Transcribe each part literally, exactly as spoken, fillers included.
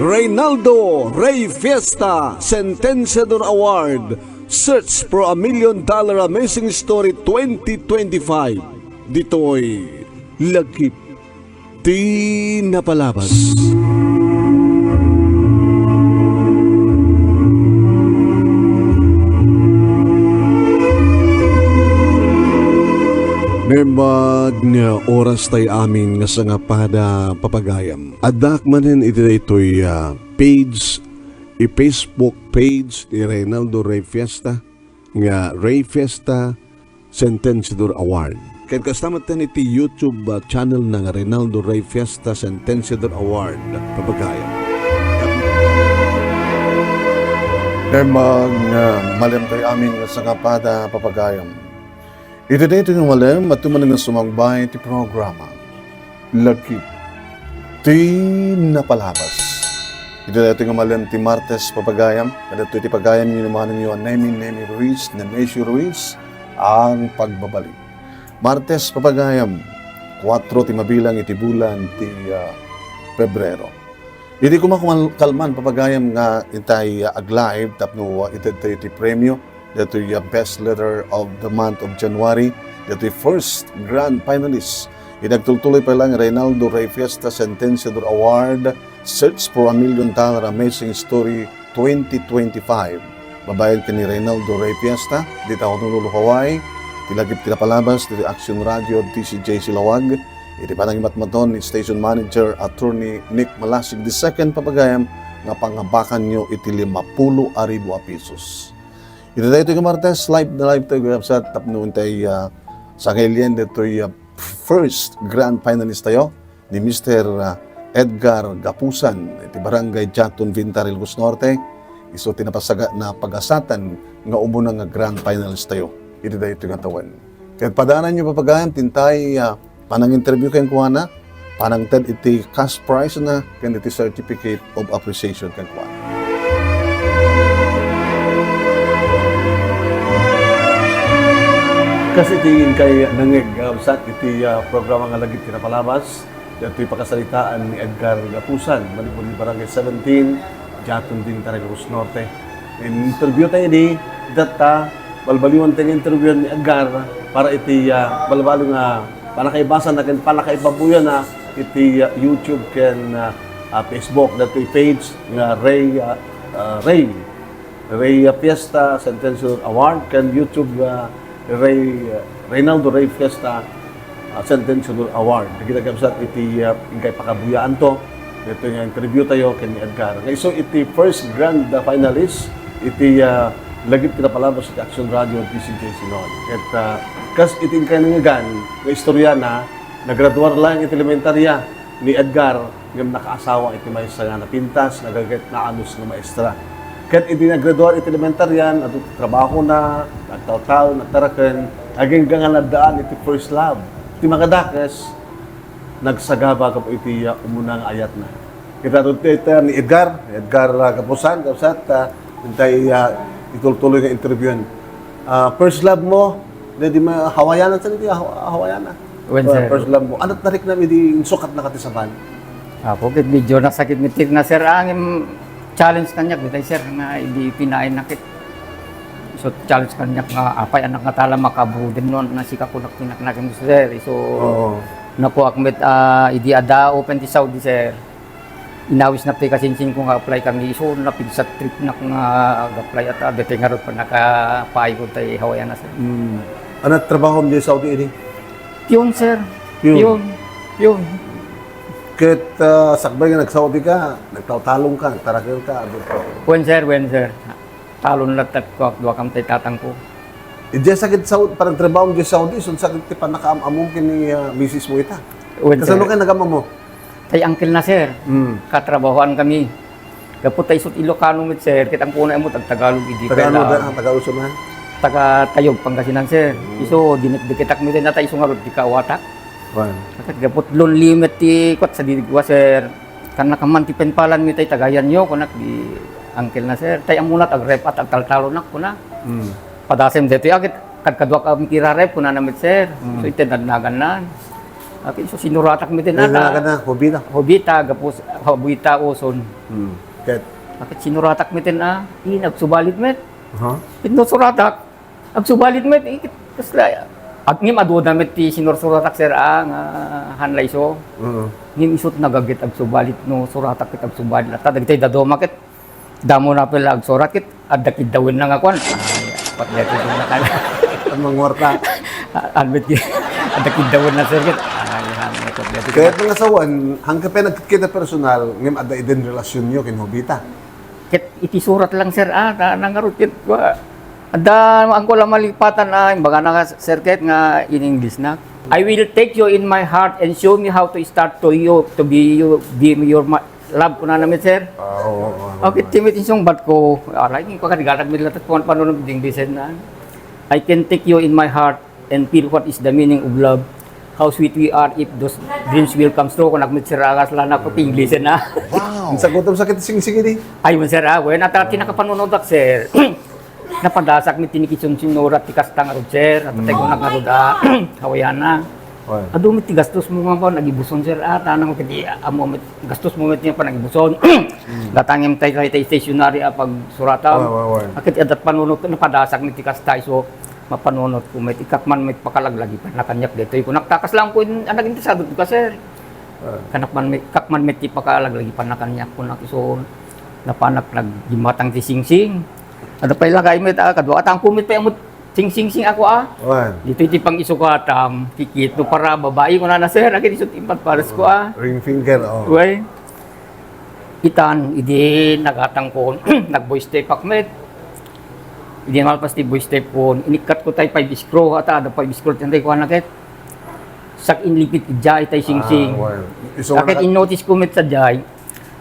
Reynaldo Rey Fiesta Sentenciador Award, Search for a Million Dollar Amazing Story twenty twenty-five. Ditoy Lagip ti Napalabas. Naimbag nga oras tay amin nga sangapada, papagayam. Addaak manen iti daytoy, ah, page, i-Facebook page ni Reynaldo Rey Fiesta, nga Rey Fiesta Sentenciador Award. Ket kasta met iti YouTube, ah, channel na nga Reynaldo Rey Fiesta Sentenciador Award, papagayam. Naimbag nga malem tay amin nga sangapada, papagayam. Iti daytoy nga malem, adda manen nga sumangbay ti programa Lagip ti Napalabas. Iti daytoy nga malem ti Martes, papagayam, kadagitoy ti pagayamyo ni manongyo a Nemi, Nemi Ruiz, Nemesio Ruiz, ang pagbabalik. Martes, papagayam, kuwatro ti mabilang iti bulan ti, ah, Pebrero. Idi koma kumal-, kalman, papagayam, nga intay, ah, ag-live tapno, ah, ited tayo ti premio, datoy, ah, Best Letter of the Month of January, datoy first grand finalist. Idi agtultuloy pay lang Reynaldo Rey Fiesta Sentenciador Award, Search for a Million Dollar Amazing Story twenty twenty-five. Babaen ken ni Reynaldo Rey Fiesta, dita Honolulu, Hawaii, ti Lagip ti Napalabas, ditoy Action Radio, D C J Silawag, iti panangimatmaton ni Station Manager Attorney Nick Malasig the second, papagayam, nga pangabakanyo iti lima pulo a ribu a pesos. Iti daytoy nga Martes, live na live tayo, gayam sa tapno intay, ah, sangailian ditoy, ah, first grand finalist tayo, ni Mister, ah, Edgar Gapusan, iti Barangay Jaton, Vintar, Ilocos Norte. Isu ti napasagana pagasatan nga umuna nga grand finalist tayo iti daytoy nga tawen. Ket padananyo, papagayam, ti intay, ah, pananginterview kenkuana, panangted iti cash prize na ken iti certificate of appreciation kenkuana. Kas iti inkay nangngeg, ah, sa iti, ah, programa nga Lagip ti Napalabas, datoy pakasaritaan ni Edgar Gapusan, manipud ni Barangay seventeen, Jaton, Vintar, Ilocos Norte. In-interview tayo idi, itatta, balbaliwan tayo nga interview ni Edgar para iti, ah, balbaliw nga panakaibasa na ken panakaibabuyan na iti, ah, YouTube ken, ah, ah, Facebook, datoy page nga Ray, ah, ah, Ray. Rey Fiesta Sentenciador Award, ken YouTube, ah, Rey, ah, Reynaldo Rey Fiesta, ah, Sentenciador Award. Dagiti kakabsat iti, ah, inkay pakabuyaanto, ditoy nga interview tayo ken ni Edgar. Nga isu iti first grand, ah, finalist iti, ah, Lagip ti Napalabas iti Action Radio D C J Sinon. Ket, ah, kas iti inkay nangngegan nga istorya na, nagraduar lang iti elementarya ni Edgar ngem nakaasawa iti maysa nga napintas, nagaget, naanus nga maestra. Ket idi naggraduar iti elementaryan, adu ti trabahona, nagtaltalon, nagtaraken, agingga nga naddaan iti first love. Ti makadakes, nagsagaba gapu iti, ah, umuna nga ayatna. Ket adu ti, ti ni Edgar, Edgar, ah, Gapusan, Gapusan, ah, intay, ah, itultuloy nga interviewan. Ah, first love mo, di, di ma-, Hawaiian, saan iti Haw-, Hawaiian? Wen, ah, sir. First love mo. Ania ti nariknam idi insukatnaka ti sabali? Apo, ket medyo nasakit met ti na, sir. Ngem challenge kaniak, dayta, sir, nga idi pinaaynak ket. So, challenge kaniak nga, apay, anak nga tala makabruden no, nasika kunak pinaknakem, sir. So, oo, nakuak met, ah, idi adda open ti Saudi, sir. Inawisnak ti kasinsinko nga apply kami, isu napigsat tripnak nga ag-apply at, ah, daytoy ngarud pannakapaayko tay Hawaiian, sir. Hmm. Ania ti trabahom diay Saudi idi? Piyon, sir. Piyon. Piyon. Piyon. Ket, ah, sakbay nga nag-Saudi ka, nagtaltalon ka, nagtaraken ka, adu ka? Wen, sir, wen, sir. Talon latta ko, dua kam tay tatangko. Idiay sakit Saudi, panagtrabahom diay Saudi, isu sakit ti pannakaam-amom ken ni, ah, misis mo ita. Wen, sir. Kasano kayo nag-am-ammo? Tay uncle na, sir. Hmm. Katrabahoan kami. Gapu ta isut Ilocano met, sir, ket ammoyo met agtagalog idi. Taga ano da, ah, taga Luzon, ha? Taga Tayog, Pangasinan, sir. Hmm. Isu, dinekdeketak met, nata isu ngarud ti kaawatak. Wen. Ket gapu ta lonely met ti kuat sa digwa, sir. Kannaka man ti penpalanmi tay tagayanyo, kunak di uncle na, sir. Tay ammona ti agrep at agtaltalonak, kuna. Hmm. Padasem daytoy, agit kadkaduak a makirarep, kunana met, sir. Hmm. So, iti nadnagannan. Akin, so sinuratak mi din. Ano ata? Nga na, Hobita? Hobita, gapus, Hobita, Uson. Hmm. Ket? Akin, sinuratak mi din, ah, in, agsubalit met. Ha? Ket no suratak, agsubalit met, eh, ket kasla, ag-, ngem adu da met ti sinursuratak, sir, ah, nga hanlayso. Oo. Ngem isut nagaget agsubalit, no suratak ket agsubalit. Ata, dagitay daduma ket, damo na pala agsurat ket adda kiddawen na nga kuan. Ay, apat na ito na kala. Ang mangwarta. Admit ki, adda kiddawen na, sir, ket. Ay, han, apat na ito. Kaya nga sawan, hangka pa nagkita personal, ngem adda iden relasyon nyo kin Hobita. Ket iti surat lang, sir, ah, ta-, nangarud ket, wa-, adda, angko la malipatan, ah, imbagana nga, sir, ket nga in English na, "I will take you in my heart and show me how to start to you, to be you, be your ma-, love," kunana met, sir. Ah, oo, oo, oo. Okay, ti met insungbat ko, aray, kung kakadigatag met latat, kung paano nang ding design na, "I can take you in my heart and feel what is the meaning of love. How sweet we are if those dreams will come true." Kunak met, sir, agas la na ko, English na. Wow! Ang sagutom sakit singsing ini. Ay, man, sir, ah, wen, ata ti nakapanunotak, sir. Napadasak met ti ni kisun sinurat ti kasta ngarud, sir. At tay kunak ngarud, ah, Hawaiana. Oy. Adu met ti gastos mo nga pa, nagibuson, sir. Ah, tanang mo kiti, amo met, gastos mo met nga pa, nagibuson. Datangem tay, tay, tay stationery a pagsuratan. Oy, oy, oy. Akit adat panunot, napadasak met ti kasta, isu mapanunot ko met, ikak man met pakalaglagipan na kaniak ditoy. Kunak takas lang ko, in-, anak interesado ka, sir. Ah. Kanak man met, ikak man met ti pakalaglagipan na kaniak, kunak isu, napanak naggimatang ti singsing. Ada pay lakay met, ah, kadua, atang ko met pay amot singsing ako, ah. Wan. Ditoy ti pang-isukatam, kikit, no para babae, kunana, sir, akin isu ti impat pares ko, ah. Ring finger, oh. Uy. Itan, idi nagatang ko, nag-boy step ak met. Idi malpas ti boy step ko, inikkat ko tay five screw, ata, ada five screw, ti anday ko, anak, ket. Sak inlipit idiay tay singsing. Ah, well, isu nga Aket naka- in-notice ko met sadiay,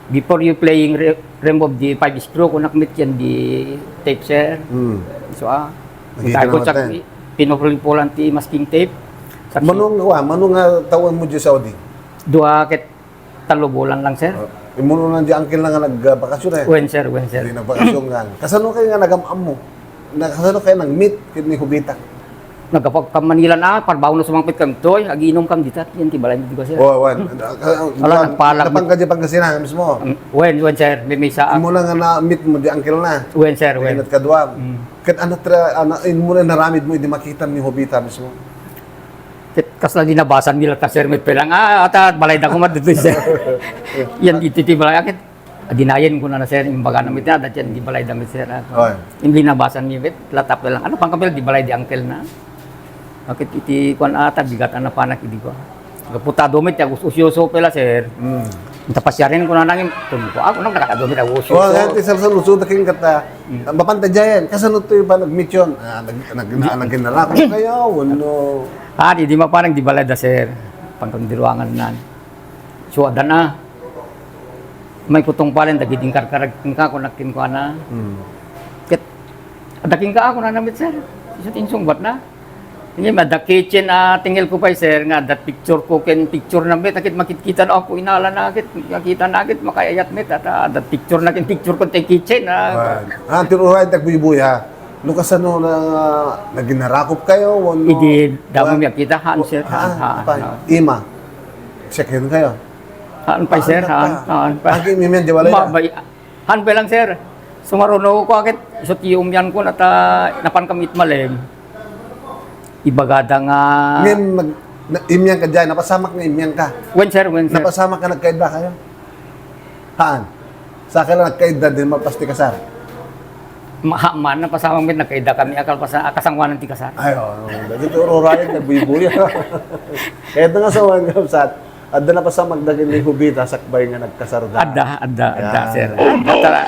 before you playing, re-, remove the five screw, kunak met yan di tape, sir. Hmm. So, ah, Nakita tayo ko naman sak tayo. Pinupulan ti masking tape. Sak Mano nga, mano nga taon mo di Saudi? Dua ket tallo bulan lang, sir. Ah, imuno na di uncle na nga nagbakasyon eh. Wen, sir, wen, sir. Hindi nagbakasyon nga. Kasano kayo nga nagam-am mo? Na, kasano kayo nag-meet ken ni Hubita? Nagapag-, ka Manila na, parbaw na sumangpit kami toy, agiinom kami dita, yan ti balay ni Diego, sir. Oh, wen. Hmm. Ah, ah, Wala, ah, nagpalag. Napangka di Pangasinan mismo? Mm, wen, wen, sir, may, may sa- Imo na nga na-meet mo di uncle na? Wen, sir, wen. Ingat ka duam. Mm. Ket ano tra-, ano, imo na naramid mo, idi makita ni Hubita mismo? Ket kasla di nabasan nila ta, sir, met pelang. Ah, ata, balay da kumat dito, sir. Yan, dito, ti balay. Ket adinayen ko na, sir, imbaga na met, ah, dati yan, di balay da met, sir, ah. Oy. Hindi nabasan ni met, latap na lang. Ano pang kapil, di balay di uncle na. Bakit iti, kuan, ata, bigat, ano, panak, idi ko. Kaputado met, ya, us-, usyoso pela, sir. Mm. Tapasyarin ko na nangin, tun ko, ako, nang nakatado met, usyoso. Oh, yan, ti Salsa Luzon, taking kata, Mm. mapanta dyan. Kasano to yung ba nag-mission? Ah, nag-, nag-, Di- nag-, naging narako kayo, wano? Ah, di, di maparang di balay da, sir. Pangkandiruangan na. So, adan na. May kutong palen, dagiti karkarag, ken ka, kunak, ken kuana. Hmm. Ket, adaking ka, ako na namit, sir. Isu ti insungbat na. Hindi, madda kitchen, ah, tingil ko pa, sir, nga, that picture ko, ken picture na met, akit makikita na ako, inala na, akit, makita na, akit, makayayat met, at, ah, that picture na, ken picture ko, tay kitchen, ah. Ah, ah, tiruray, tagbuy-buy, ha? No kasano na naginarakop kayo, wano Idi damo wan-, mi akita, haan, sir, haan, haan, haan, apay, haan. Ima. Siya kayo kayo? Haan pa, sir, haan, haan pa. Agi, mimen, di wala Ma-, yan? Bay-, haan pa lang, sir. Sumaruno ko, akit, isu ti umyan ko, nata-, napan kami itmalem. Ibagada nga Ngem, nag-, na-, imyan ka dyan, napasamak nga imyan ka. Wen, sir, wen, sir. Napasamak nga nagkaida kayo? Haan. Sa kailan nagkaida din mapasti kasar? Ma-, ha-, man, napasamak met nagkaida kami, akal pa sa, ah, kasangwanan ti kasar. Ay, oo, oo. Dagiti ururayan, nagbuy-buy. Kaya ito nga sa mga kapsat, adda napasamak dagiti Hubita, sakbay nga nagkasar da. Adda, adda, adda, Yan. Sir. Adda, tara,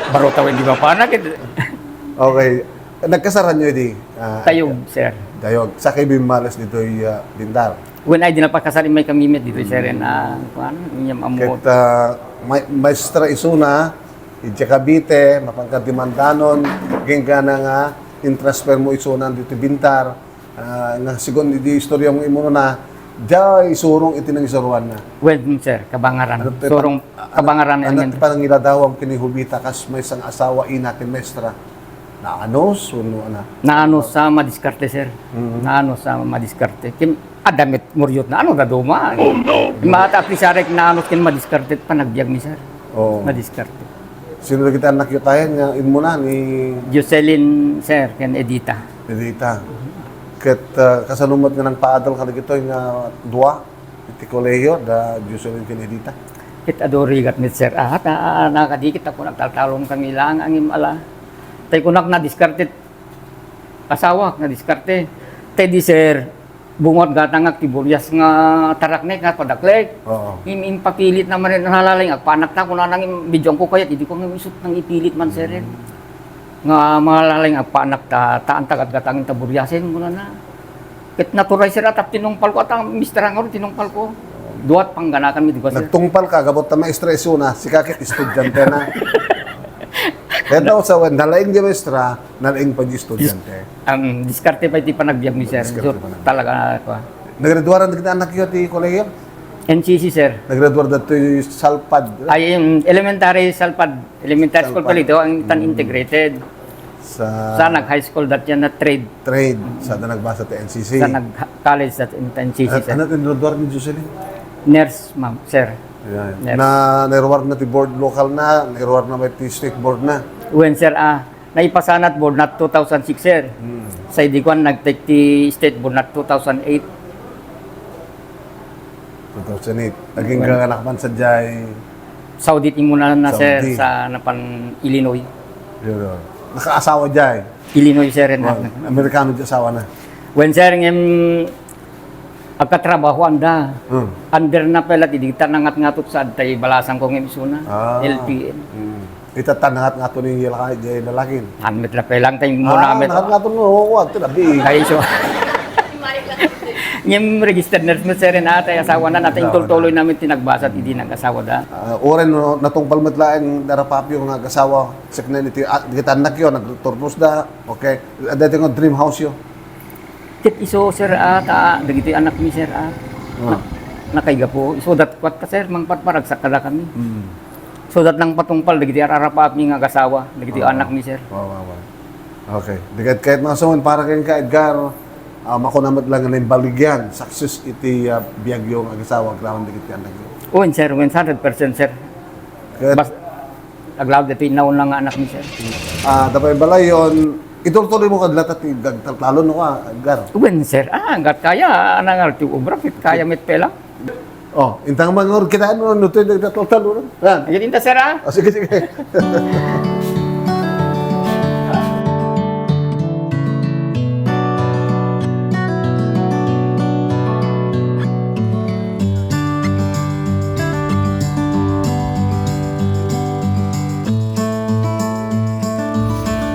baro tawen di mapanak, eh. Okay. Nagkasaran nyo di, ah, Tayog, sir. Tayog. Sa kay Bimalas ditoy, ah, Bintar? Wen, ay, di napakasar, may kami met dito, sir, Mm. na, kuan, inyam amo. Ket, ah, may, maestra isuna, iti Cavite, mapangkadimandanon, gengana nga, intransfer mo isuna dito Bintar, ah, nga sigun iti istorya mo imo na, dia isurong iti nangisuruan na. Wen, sir, kabangaran. Ano, Surong, ano, kabangaran, ano, yan, yan. Panangiladawam kini Hubita, kas may sang asawa, ina, ken maestra? Naanos wenno ana? Naanos sa madiskarte, sir. Mm. Naanos sa madiskarte. Ken adda met muriotna, ano, dadduma. Oh, no! Mata, please, arek, naanos ken madiskarte panagbiagmi, sir. Oo. Madiskarte. Sino dagiti annakyo tayen nga immuna ni Jocelyn, sir, ken Edita. Edita. Ket, ah, kasano met nga nangpaadal kadagitoy nga dua iti kolehiyo, da Jocelyn ken Edita? Ket adu rigat met, sir. Ah, ta, ah, nakadikit ako, nagtaltalon kami lang, angim ala. Tay kunak, nadiskarte asawa, nadiskarte. Tay di, sir, bungod gatangak ti burias nga taraknek nga padaklek. Oo. Im-, impapilit naman, nalaling agpanak ta, kunana nga, "Bidiyoan ko kayat, idi ko nga isut nang ipilit man, sir, eh." Mm. Nga malaling agpanak ta, ta anta gatgatangin ta buriasen, kunana. Ket natural, sir, at tinungpal ko, at ang mister nga ron, tinungpal ko. Duat pangganakan mi, di ba, sir? Nagtungpal ka, gabot ta maestra isuna, sika ket estudyante na. Ket daw sa wen, nalaing di maestra, nalaing pa di estudyante. Dis-, um, diskarte pa iti panagbiag mi, sir. Diskarte. So, pa na. Talaga, kwa. Naggraduaran dagiti annakyo ti kolehiyo? N C C, sir. Naggraduar datoy Salpad. Ay, um, elementary Salpad. Elementary school Salpad. Pala ito, ang tan Mm. integrated. Sa Sa nag-high school dati yan na trade. Trade. Mm. Sa da nagbasa ti N C C. Sa nag-college dati yan, N C C, Ah, sir. Ano tin lugar ni Jocelyn? Nurse, ma'am, sir. Ayan. Nurse. Na, nairuar na ti board local na, nairuar na may ti state board na. Wen, sir, ah, naipasanat board na two thousand six, sir. Hmm. Sa idi kuan, nag-take ti state board na two thousand eight. Two thousand eight. Agingga Wen. Anak man sadiay Saudi ti muna na, sir, Saudi. Sa napan Illinois. Yun, yun. Nakaasawa diay? Illinois, sir, na. Wen, Amerikano ti asawa na. Wen, sir, ngem agkatrabahoan da. Hmm. Under na pala, ti di ta nangatngatot sa adtay balasan ko ngem isuna. Ah. L P N. Hmm. Ita ta nangatngato ni laka-, jay lalakin. Amit la pala, tay muna Ah, amit. Nangatngato no, wa, ti labi. Ay, so. Ngem registered nurse met, sir, na tay asawa na, na tay Asawa na. Intultuloy namin ti nagbasa, ti di nag-asawa da. Ah, uray no, natungpal met laeng darapapyo nga agasawa, saknay iti, ah, dagiti annakyo, nagturpos da, okay. Adda ti nga dream house yo. Ket isu, sir, ah, ta, dagiti anakmi, sir, ah. Ah. Na-, nakaigapu. Isu dat kuat ta, sir, mangpatparagsak kadakami. Hmm. So that nang patungpal, dagiti ar-arapaapmi nga agasawa, dagiti Ah. anakmi, sir. Wa, wa, wa. Okay. Di ket, ket mga suman, para kenka, Edgar, ah, makuna met lang nga naimbaligian, success iti, ah, biagyo nga agasawa, agraman dagiti annakyo. Wen, sir, wen, hundred percent, sir. Ket Bas-, aglawag ditoy nauna nga anakmi, sir. Ah, tapay balayon, itultuloy mo kadlata ti gagtaltalon, no, ah, Edgar? Wen, sir. Ah, hanggat kaya, anang ti obra, ket kaya met pela. Oh, intang man ngur kita, no, no, to yung nagtatalon. Yan. Ayan, inta, sir, ah. Oh, sige, sige.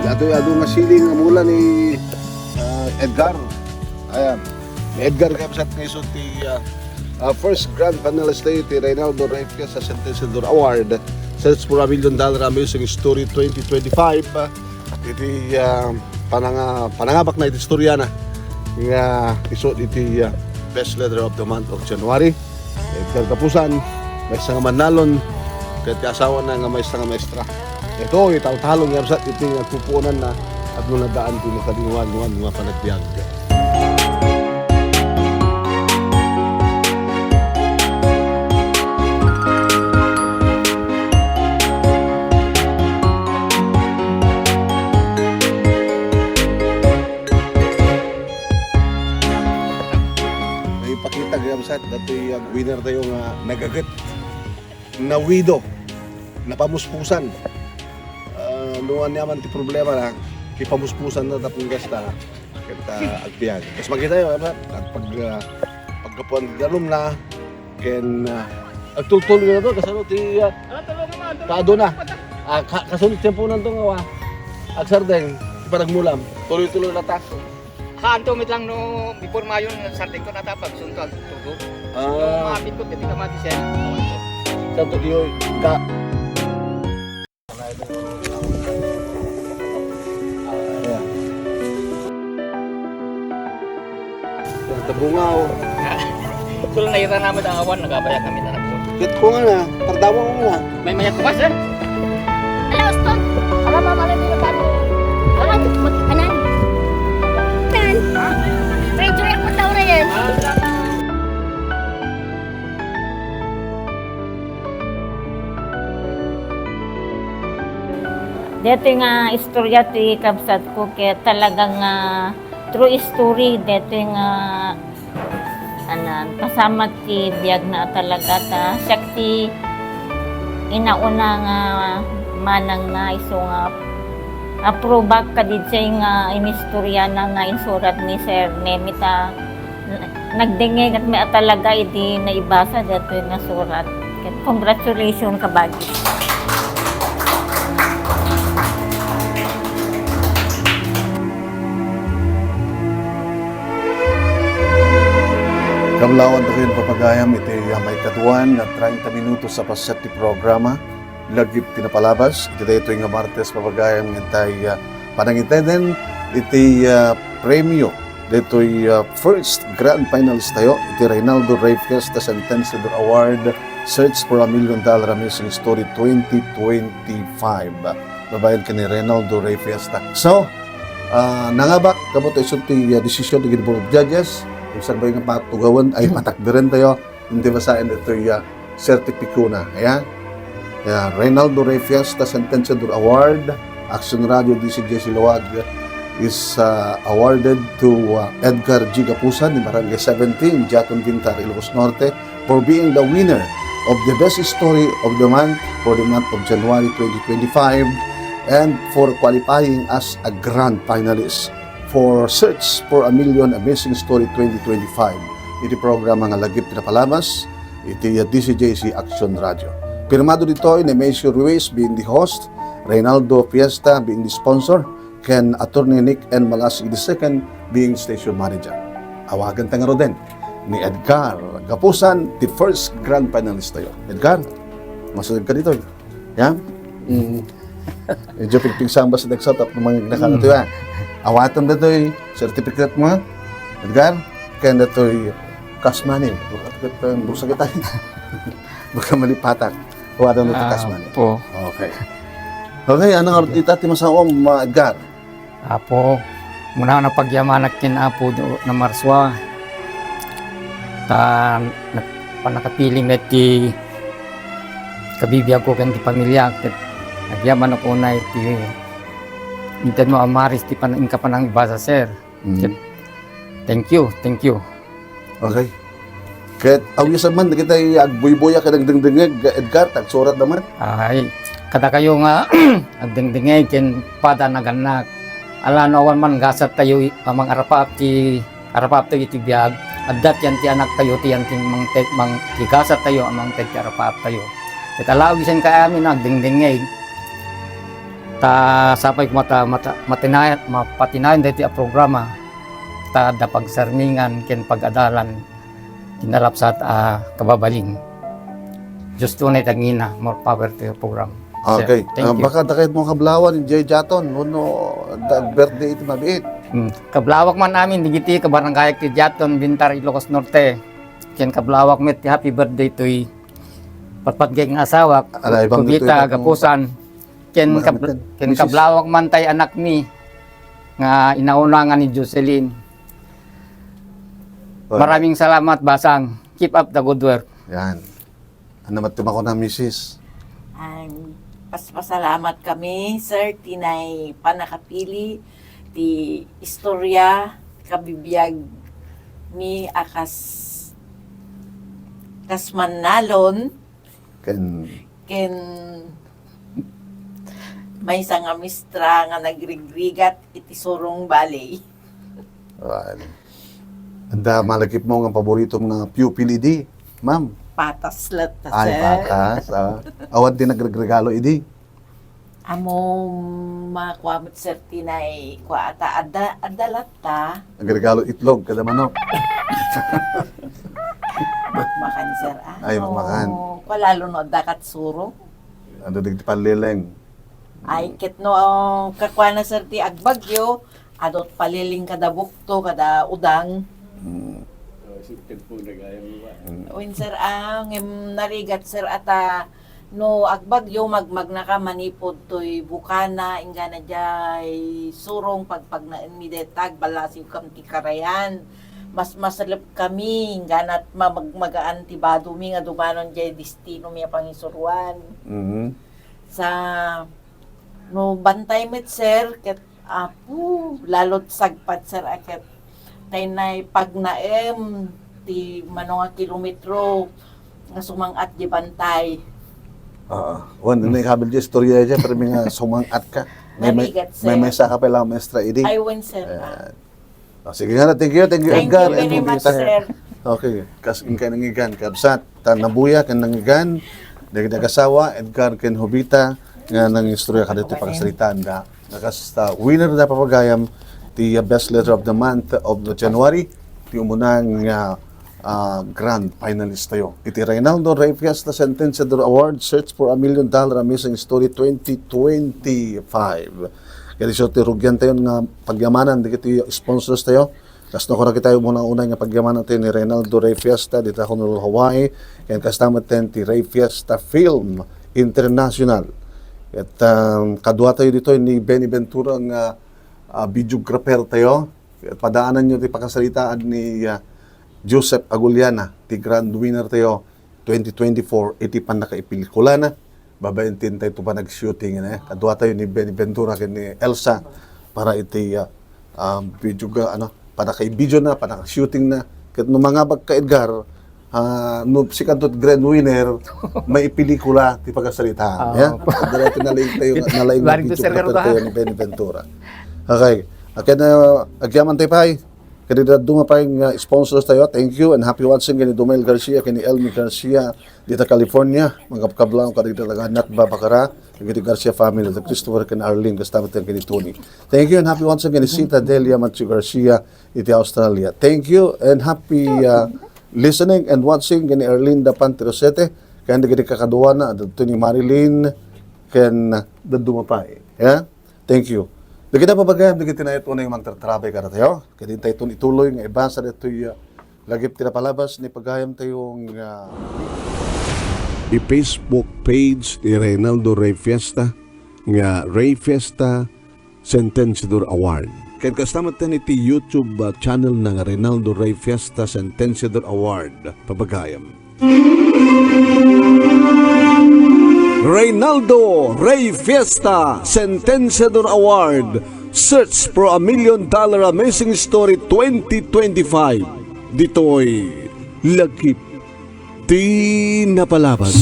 Datoy adu nga siling nga mula ni, ah, Edgar. Ayan. Ni Edgar Gabsat nga isu ti, ah, ah, first grand finalist ti Reynaldo Reyes sa Sentenciador Award, Search for a Million Dollar Amazing Story twenty twenty-five. Iti, ah, pananga-, panangabak na iti istorya na nga isu iti, ah, best letter of the month of January. Edgar Kapusan, maysa nga mannalon, ket ti asawana nga maysa nga maestra. Ito, italtalon nga absat iti nga pupuonan na, at no nagaan ti makalinguan-nguan nga panagbiag. Naipakita gayam sa datoy, ah, winner tayo nga nagaget, nawido, napamuspusan. Ah, no, ania man ti problema na, ipamuspusan na tapos gasta, kita agbiag. Tapos makita tayo, ano, at pag, ah, pagkapuan ti danum na, ken, ah, agtultol nga to, kasano ti, ah, kaado na. Ah, ka-, kasunod tiyempo na to nga, wa, agsardeng, ti panagmulam, tuloy-tuloy na ta. Haanto met lang no before Mayo, sardengko natapag, sunto agtudo. Ah. No maapit ko, pwede ka mati, sir. Santo Diyo, ka. Ayan. Tabungaw. Ito lang nakita namin ang awan, nagabayag kami na nagpunta. Ket ko nga na, tardawang ko nga. May mayat ko ba, sir? Ay, uston. Ala, mama, lang dito kami. Anan? Anan? Anan? Enjoy ako, Laura, yan. Daytoy nga istorya ti kabsat ko, ket talaga nga true story. Daytoy nga, anan, pasamak ti biagna a talaga, ta siak ti inauna nga manangna, isu nga aprobak kadiay nga inistoryana nga insurat ni Sir Nemi, ta nagdengngeg met a talaga idi naibasa daytoy nga surat. Ket congratulations, kabagis. Kablawan tayo, papagayam, iti, ah, maikadua nga treinta minutos a paset ti programa. Lagip ti napalabas iti daytoy nga Martes, papagayam, nga intay, ah, panangiteden iti, ah, premio daytoy, ah, first grand finalist tayo iti Reynaldo Rey Fiesta Sentenciador Award, Search for a Million Dollar Missing Story twenty twenty-five. Babaen ken ni Reynaldo Rey Fiesta. So, ah, nangabak, gapu ta isu ti, ah, desisyon ti Board of Judges, insakbay nga patugawen, ay, patakderen tayo, iti basaen daytoy, ah, sertipikona. Ayan. Yeah, Reynaldo Rey Fiesta Sentenciador Award, Action Radio D C J C Laoag is, uh, awarded to, uh, Edgar G Gapusan, ni Barangay seventeen, Jaton Bintar, Ilocos Norte, for being the winner of the best story of the month for the month of January twenty twenty-five, and for qualifying as a grand finalist for Search for a Million, a Missing Story twenty twenty-five. Iti programa nga lagip ti napalabas iti D C J C Action Radio. Pirmado ditoy ni Macy Ruiz being the host, Reynaldo Fiesta being the sponsor, ken Attorney Nick N. Malasig the second being station manager. Awagan ta ngaruden ni Edgar Gapusan, the first grand finalist tayo. Edgar, masagad ka ditoy. Yan? Mm. Medyo pigpigsamba sa Dexat at mga nagnakan Mm. ito, ah. Awaten datoy certificate mo, Edgar, ken datoy cash money. Buka, buka, buka kita. Baka malipatak. Awaten datoy Ah, cash money. Po. Okay. Okay, ano nga ita ti masaom, ah, Edgar? Apo, muna, napagyamanak ken Apo do-, na Marsua. Ta, nag-, panakapiling na ti kabibiag ko ken ti pamilya. Ket agyamanak unay ti inted mo a Maris ti pan-, inka panangibasa, sir. Mm. Ket thank you, thank you. Okay. Ket awisan man, dagiti agbuybuya ken agdengdengngeg, Edgar, ta agsurat da man. Ay, kadakayo nga agdengdengngeg ken pada nagannak. Ala no awan man gasattayo i-, a mangarapaap ti, arapaaptayo iti biag, adda ti yan ti anaktayo, ti yan ti mangted-, mang-, ti gasattayo a mangted ti arapaaptayo. Ket ala awisan kaamin agdengdengngeg. Ta sapay koma ta mata-, matinayat, mapatinayan daytoy a programa, ta adda pagsarmingan ken pag-adalan ti narapsat a kababalin. Diyos tunay ti agngina, more power to your program. Sir, okay. Thank Ah, you. Baka dakay mo kablawan, Jay Jaton, no, no, da-, birthday iti mabiit. Hmm. Kablawak man amin, digiti kabarangayak ti Jaton, Bintar, Ilocos Norte. Ken kablawak met ti happy birthday toy patpatgek nga asawak, Ala, ibang Tubita, lutuy na Gapusan. Ken Marami kab-, ken. Ken Misis. Kablawak man tay anakmi nga inaunangan ni Jocelyn. Well. Maraming salamat, Basang. Keep up the good work. Yan. Ano mat ti makuna, misis? Ang paspasalamat kami, sir, tinay panakapili ti istorya, kabibiag mi a kas, kas mannalon. Ken Ken maysa nga mistra nga nagrigrigat iti surong baley. Wan. Adda malagipmo nga paboritom nga pupil idi, ma'am? Patas latta, sir. Ay, patas, ah. Awan ti nagregregalo idi? Ammo, makua met, sir, tinay, kua ata, adda, adda latta. Nagregalo itlog kada manok. Makan, sir, ah. Ay, makan. O, kua lalo no adda kat surong. Adu dagiti palleleng. Ay, ket no, kakuana, sir, ti agbagyo, adu palleleng kada bukto, kada udang. Mm. O, sir, ket po, nagayam mo ba? Mm. Wen, sir, ah, ngem narigat, sir, ata, No agbagyo, magmagnaka manipud toy bukana, inggana diay surong, pagpagnaenmi dayta, agbalasiwkam ti karayan. Mas masalep kami, inggana ma-, magmagaan ti badomi nga dumanon diay destinomi a pangisuroan. Mhm. Sa, no bantay met, sir, ket, apo, lalot sagpat, sir, a ket taynay pagnaem ti mano nga kilometro nga sumang-at di bantay. Ah, wen, naikabil di istorya diay, pero may nga sumang-at ka. May, may, Narigat, sir. May mesa ka pala, maestra Idi. Ay, wen, sir. Ayan. Ah, sige nga na, thank you, thank you, Thank Edgar, you and very much, Jovita. Sir. Okay, kas-, ken nangigan, kabsat, ta nabuya ken nangigan, dagiti asawa, Edgar ken Jovita, nga nangistorya kadagiti pakasaritaan da. Nga kas ta winner da, papagayam, ti, uh, best letter of the month of the January, ti umuna nga, uh, grand finalist tayo. Iti Reynaldo Rey Fiesta Sentenciador Award, Search for a Million Dollar Amazing Story twenty twenty-five. Kaya isu ti rugian tayo nga pagyamanan, dagiti sponsors tayo. Kas no, kura kitayo muna unay nga pagyamanan tayo ni Reynaldo Rey Fiesta, dita Honolulu, Hawaii, ken kasta met ti Rey Fiesta Film International. Ket, um, kadua tayo ditoy ni Benny Ventura nga, ah, videographer tayo. Ket padaananyo ti pakasaritaan ni, ah, Joseph Aguliana, ti grand winner tayo twenty twenty-four iti pannakaipelikulana. Babaen ti intay to panag-shooting, eh. Kadua tayo ni Benny Ventura ken ni Elsa para iti, ah, um, video ga-, ano, pannakaibidio na, pannakashooting na. Ket no mangabag ka, Edgar, ah, no sikanto ti grand winner, maipelikula ti pakasaritaan, Ah, ya? Dala ti nalaing tayo, nalaing Bareng to, sir, videographer karuta. Tayo ni Benny Ventura. Okay. Akin, ah, agyaman tayo pay. Kadi dadduma pay nga sponsors tayo. Thank you and happy watching kini Dumel Garcia, kini Elmi Garcia, dita California. Mangkabkablaw kadi dita taga Natba, Bacara, kini Garcia family, the Christopher ken Arlene, kasta met kini Tony. Thank you and happy watching kini Sita Delia Matthew Garcia, iti Australia. Thank you and happy, uh, listening and watching kini Erlinda Panterosete, ken dagiti kakaduana, adda ni Marilyn, ken dadduma pay. Yeah? Thank you. Dagiti papagayam, dagiti naet unay mangtartrabay kadatayo. Ket intay ton ituloy nga ibasa ditoy, uh, lagip ti napalabas ni pagayam tayo nga i-Facebook page ni Reynaldo Rey Fiesta nga Rey Fiesta Sentenciador Award. Ken kasta met iti YouTube, ah, channel na nga Reynaldo Rey Fiesta Sentenciador Award. Papagayam. Reynaldo Rey Fiesta Sentenciador Award, Search for a Million Dollar Amazing Story twenty twenty-five. Ditoy lagip ti napalabas.